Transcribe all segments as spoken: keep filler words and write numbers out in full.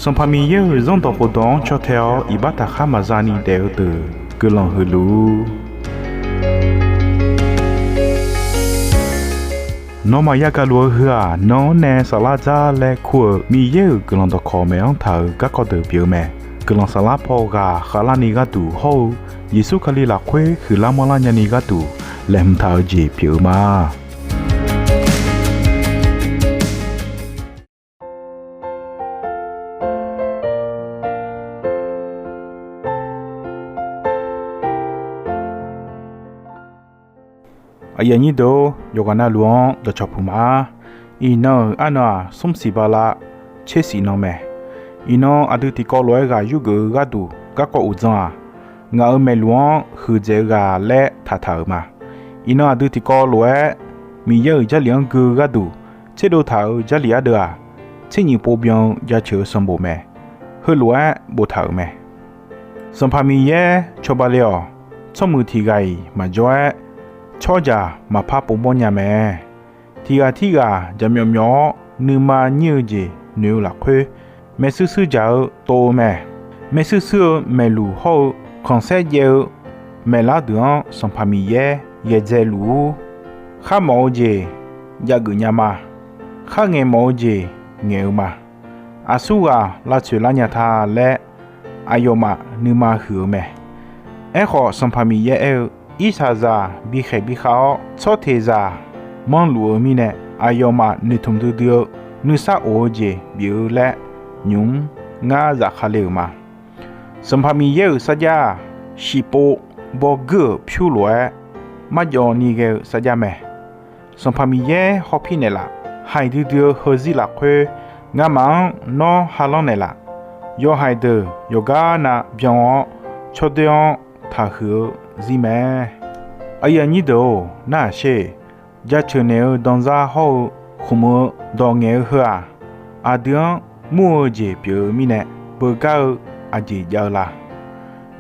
Sanqpaq Miqyaer-euq Zanrdawq khofdawq-anr caw tae-awr iqbax taqkhar maqza ni daef-eu deuq guiqlanq huiq luf-ur. Nawmaf yagaq luf-eu heu-aq, nan-anr nae saflar dzar laer kur-euq Miqyaer-euq guiqlanq dawqkawq maeq-anr taq-euq garkawv deuq pyeuf-eu mae. Guiqlanq saflar paw ghaq khavlarni gharduq hawr-eu Yeqsur Kali lafkhoer huiqlar manrlar nyani gharduq laeqhmq taq-eu jeq pyeuf-eu ma. Aqyuif aqnyir deuq-or, yawqghaq navluf-anr dawqcawq puq ma. Iqnan-euq arnan-aq, smr siq bala tser siq nan mae. Iqnan aqdui tiqkawv lof-aer ghaq yurgeuf-eu gharduq garkawv uqdzan-aq, ngaq-euq maeqluq-anr huiqdzaeq-eu ghaq laer taqtaq-euq ma. Iqnan aqdui tiqkawv lof-aer Miqyaer-euq Jarlif-anr gui-eu gharduq tserdov taq-euq Jarlif ardeuv-aq, tser nyiq pov byan-eu jaceuq-eu sanqbof mae. Heulof-aer boftaq-euq mae. Sanqpaq Miqyaer cawba le-awq. Tsawrmuiq tiq ghaq-iq maqjawr-aer, tsawrjaq maqpar povmawr nya mae. Tiq ghaq tirghaq jaqmyawf myawf-awr nuima nyir-eu jeq noeq-eu lafkhoer, maershuir shuir dzaq-eu tov-eu mae. Maershuir shuir-eu maeqluq hawr-eu khanqsaer jaev-eu maeqlar deuq-anr Sanqpaq Miqyaer yaeqdzae luf-ur. Kharmawf-eu jeq javgeuf nya ma. Kharngaeq mawf-eu jeq ngaeq-eu ma. Aqsurghaq lavtsoeq lar nya ta laer aqyawfmaf nuima huiq-eu mae. Aerkhawf, Sanqpaq Miqyaer aer-eu, irshaqzaq bikhaeq bikhav-awr tsawrteqzaq manrluf-eu mirnae, aqyawfmaf noeqtmq duidui-eu nuisar of-eu jeq bif-eu laer nymq-mr ngar zafkale-euq ma. Sanqpaq Miqyaer-euq sarjax-aq, shiqpov bawguir-euq pyur lof-aer marjawv ni ghae-eu sarjax mae. Sanqpaq Miqyaer hawpir naeqlaf. Haiq duidui-eu heuzir lafkhoer ngamaf-anr nawr halanr naeqlaf. Yawhaiq deuq yawqgar nav byan-awr, tsawrdoer-anr taqhuiq-eu zir mae. Aqyuif aqnyir deuq-or, narhaq sher. Jaceuq naeq-eu danzar hawr-eu khmq-eu dawq ngaeq-eu heu-aq, aqdui-anr mur-eu jeq pyeuf-eu mirnae, beugar-eu aqjeq jav-eu la?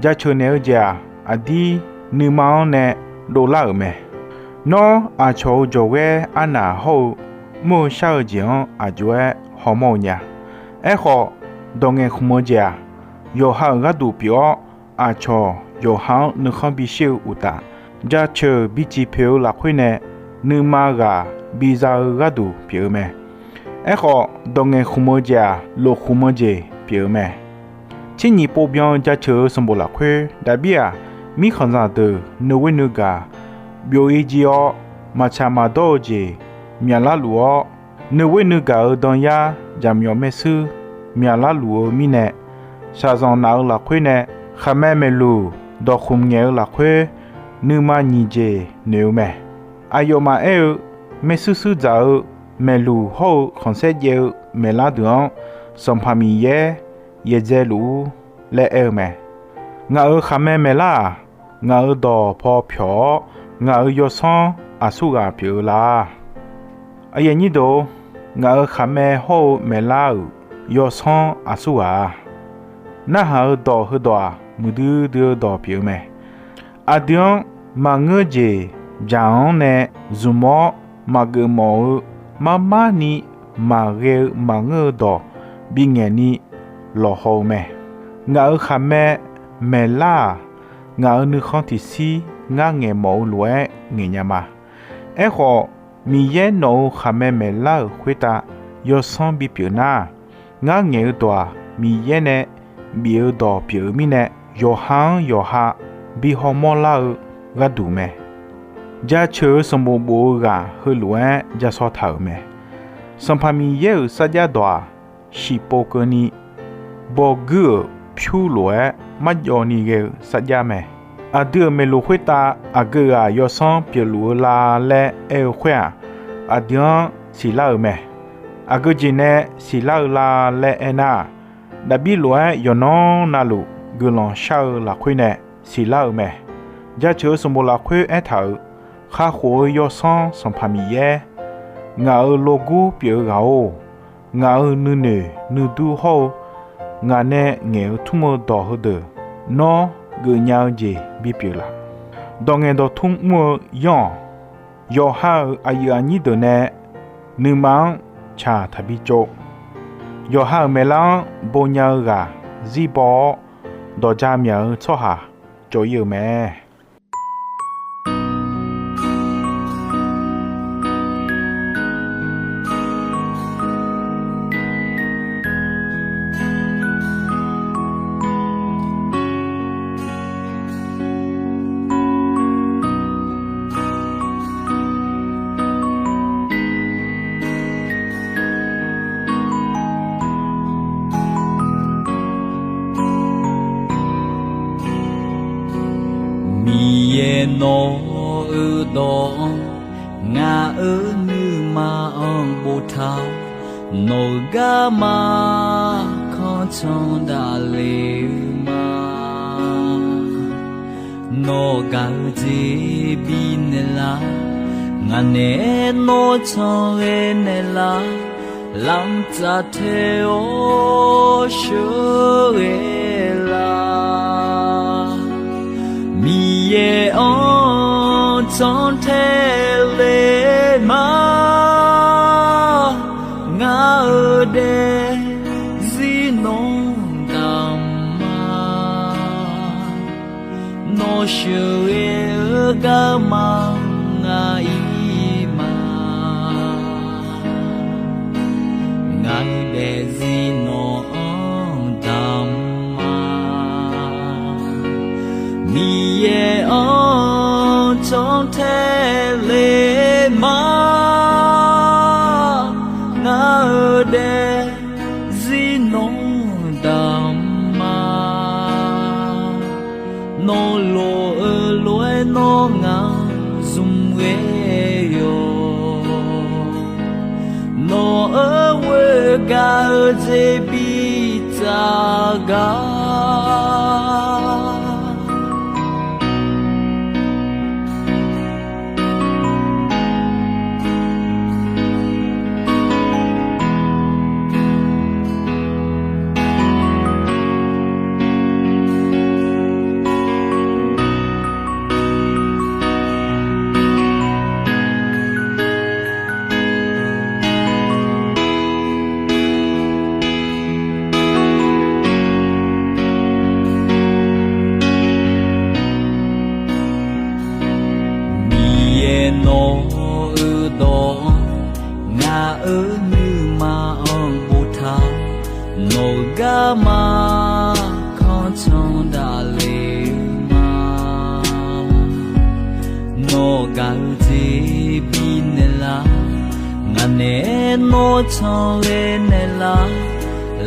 Jaceuq naeq-eu jeq-aq, aqdir nuima-anr nae dovlar-euq mae. Nawr aqcawq-euq jawqghaer arnaq hawr-eu mr-eu shar-eu jeq-anr aqjox-aer hawmawr-eu nya. Aerkhawf, dawq ngaeq khmq-eu jeq-aq, yawqha-euq gharduq pyeuf-awr, aqcawq yawqha-anr nuikhanr bishir-eu uqtaf, jaceuq biciq poeq-eu lafkhoer nae nuima ghaq biza-eu gharduq pyeuf-eu mae. Aerkhawf, dawq ngaeq khmq-eu jeq-aq, lof khmq-eu jeq pyeuf-eu mae. Tser nyiq pov byan-eu jaceuq-eu sanqbof lafkhoer, Daqbir-aq, mirkhanqzaq deuq nuighoer nuigaq byov-ir jir-awr, maqtsaq maqdawr-eu jeq myaqlar luf-awr, nuighoer nuigaq-eu danyar jaqmyawf maershuir myaqlar luf-eu mirnae, shaqzanq naf-eu lafkhoer nae khaqmae maeqluq dawqkhmq ngaeq-eu lafkhoer nuima nyiq jeq noeq-eu mae. Aqyawfmaf aer-eu, maershuir shuir dzaq-eu maeqluq hawr-eu khanqsaer jaev-eu maeqlar deuq-anr Sanqpaq Miqyaer yaeqdzae luf-ur laer aer-eu mae. Ngaq-euq khaqmae maeqlar-aq, ngaq-euq dawq paw pyawq-awr, ngaq-euq yawsanr aqsurghaq pyeuf-eu la? Aqyuif aqnyir deuq-or, ngaq-euq khaqmae hawr-eu maeqlar-euq yawsanr aqsurghaq-a? Narhaq-eu dawq heudawq-aq, muiqdui dui-eu dawq pyeuf-eu mae. Aqdui-anr maqngeur jeq byaq-anr nae zmq-awr maqgeuf mawf-eu, marmar ni maqghae-eu maqngeur-eu dawq bingaeq ni lawqhaw-eu mae. Ngaq-euq khaqmae maeqlar-aq, ngaq-euq nuikhanr tiqshir ngar ngaeq mawf-eu lof-aer ngaeq nya ma. Aerkhawf, Miqyaer nawq-euq khaqmae maeqlar-euq khoertav yawsanr bipyeuf nar, ngar ngaeq-eu dawq-aq, Miqyaer nae bif-eu dawq pyeuf-eu mirnae, yawqha-anr yawqha bi hawmawr lar-eu gharduq mae. Jaceuq-eu sanqbof bof-eu ghaq heulof-aer ja shaw taq-euq mae. Sanqpaq Miqyaer-euq sarjax dawq-aq, shiqpov keuvni bawguir-euq pyur lof-aer marjawv ni ghae-eu sarjax mae. Aqdui-euq maeqloq khoertav aqgeu ghaq yawsanr pyeufluf-eu la laer aer-eu khoer-aq, aqdui-anr siqlar-euq mae. Aqgeu jeq nae siqlar-eu la laer aernar-aq, Daqbir lof-aer yawqnan navluf guiqlanq shar-eu lafkhoer nae siqlar-euq mae. Jaceuq-eu sanqbof lafkhoer aertaq-euq, kakhof-eu yawsanr Sanqpaq Miqyaer, ngaq-euq logur pyeuf-eu ghaq-or, ngaq-euq nuinoeq nuidur hawr-eu ngaq nae ngaeq-eu tmr-eu dawq heudeuq nawr geufnya-eu jeq bipyeuf laf? Dawq ngaeq dawqtmr mr-eu yanr-awq. Yawqha-euq aqyuif aqnyir deuq nae nuima-anr tsaq taqbi tsov. Yawqha-euq maeqlar-anr bonya-eu ghaq zirbaw-awr, dawqja myaq-eu tsawrhaq cawv-ir-euq mae. Miqyaer, nawq-euq dawq-anr ngaq-euq nuima-anr boftaq-awr, nawq-euq garma kanr can daqle-eu ma. Nawr gaq-eu jeq bifnaeq lar, ngaq naeq-aer nawr can ghae naeq lar, lamq tsaf tae-awr sheuqghae lar. Miqyaer-anr cantae le ma, ngaq-euq daefzir nawr damq ma. Nawr sheuqghae-eu garma ngaq-ir ma. Ngaq-euq daefzir nawq-anr damq ma. Miqyaer-anr cantae le ma, ngaq-euq daefzir nawr damq ma. Nawr lof-eu lof-aer nawr ngaq zmq ghae yawq. Nawq-euq ghoer gaq-eu jeq bitsaf gar. Miqyaer, nawq-euq dawq-anr ngaq-euq nuima-anr boftaq, nawq-euq garma kanr can daqle-eu ma. Nawr gaq-eu jeq bifnaeq lar, ngaq naeq-aer nawr can ghae naeq lar,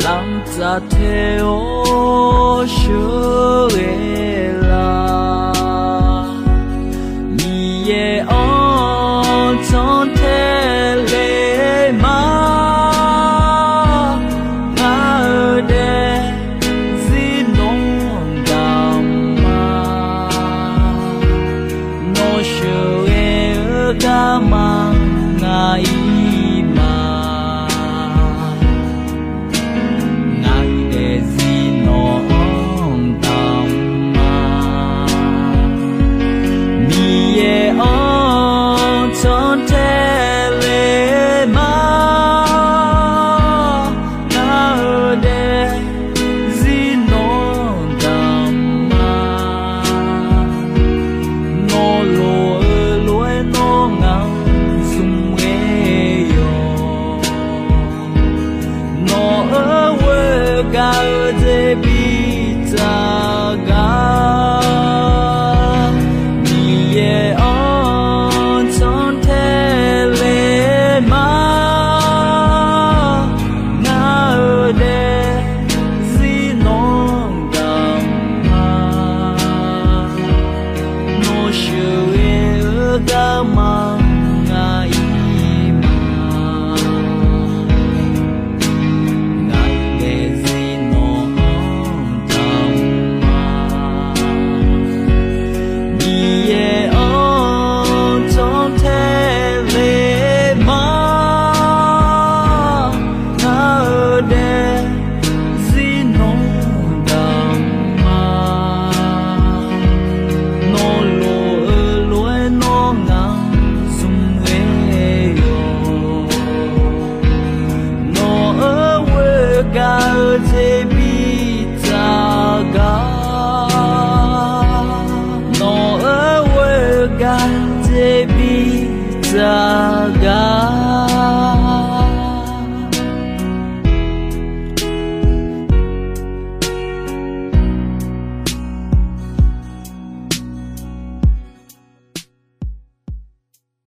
lamq tsaf tae-awr sheuqghae lar. Miqyaer-anr cantae le ma, ngaq-euq daefzir nawr damq ma. Nawr sheuqghae-eu garma ngaq-ir ma. Ngaq-euq daefzir nawq-anr damq ma. Miqyaer-anr gaq-eu jeq bi tsaq gaq, nawq-eu ghoer-eu gaq jeq bi tsaq gaq.